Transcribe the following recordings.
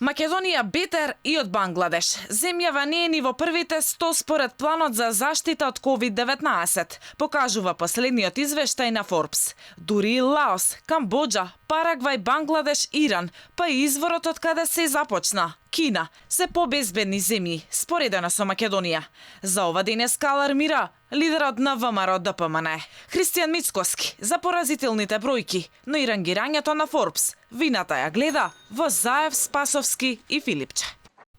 Македонија бетер и од Бангладеш. Земјава не е ни во првите 100 според планот за заштита од COVID-19, покажува последниот извештај на Forbes. Дури и Лаос, Камбоџа, Парагвај, Бангладеш, Иран, па и изворот од каде се започна, Кина, се побезбедни земји, споредено со Македонија. За ова денеска алармира лидерот на ВМРО ДПМН, Христијан Мицкоски, за поразителните бројки, но и рангирањето на Forbes. Вината ја гледа во Заев, Спасовски и Филипче.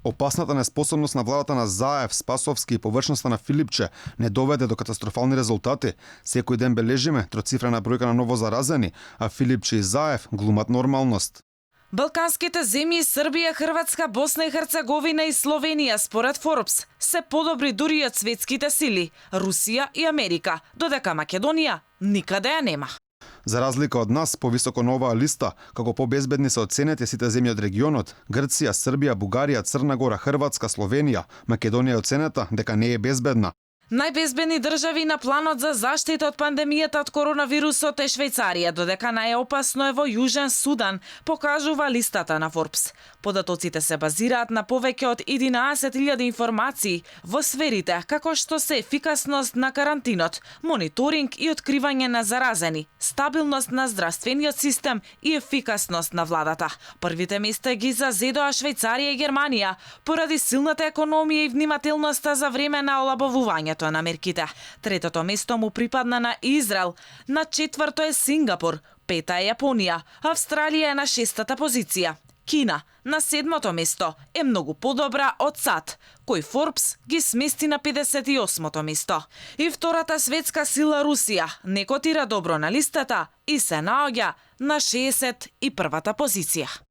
Опасната неспособност на владата на Заев, Спасовски и површноста на Филипче не доведе до катастрофални резултати. Секој ден бележиме троцифрена бројка на ново заразени, а Филипче и Заев глумат нормалност. Балканските земји Србија, Хрватска, Босна и Херцеговина и Словенија според Forbes се подобри дури од светските сили, Русија и Америка, додека Македонија никаде ја нема. За разлика од нас, повисоко на оваа листа, како побезбедни се оценети сите земји од регионот, Грција, Србија, Бугарија, Црна Гора, Хрватска, Словенија, Македонија е оценета дека не е безбедна. Најбезбедни држави на планот за заштита од пандемијата од коронавирусот е Швајцарија, додека најопасно е во Јужен Судан, покажува листата на Forbes. Податоците се базираат на повеќе од 11.000 информации во сферите како што се ефикасност на карантинот, мониторинг и откривање на заразени, стабилност на здравствениот систем и ефикасност на владата. Првите места ги зазедоа Швајцарија и Германија поради силната економија и внимателноста за време на олабавување на мерките. Третото место му припадна на Израел, на четврто е Сингапур, пета е Јапонија, Австралија е на 6-та позиција. Кина на 7-то место е многу подобра од САД, кој Forbes ги смести на 58-то место. И втората светска сила Русија не котира добро на листата и се наоѓа на 61-та позиција.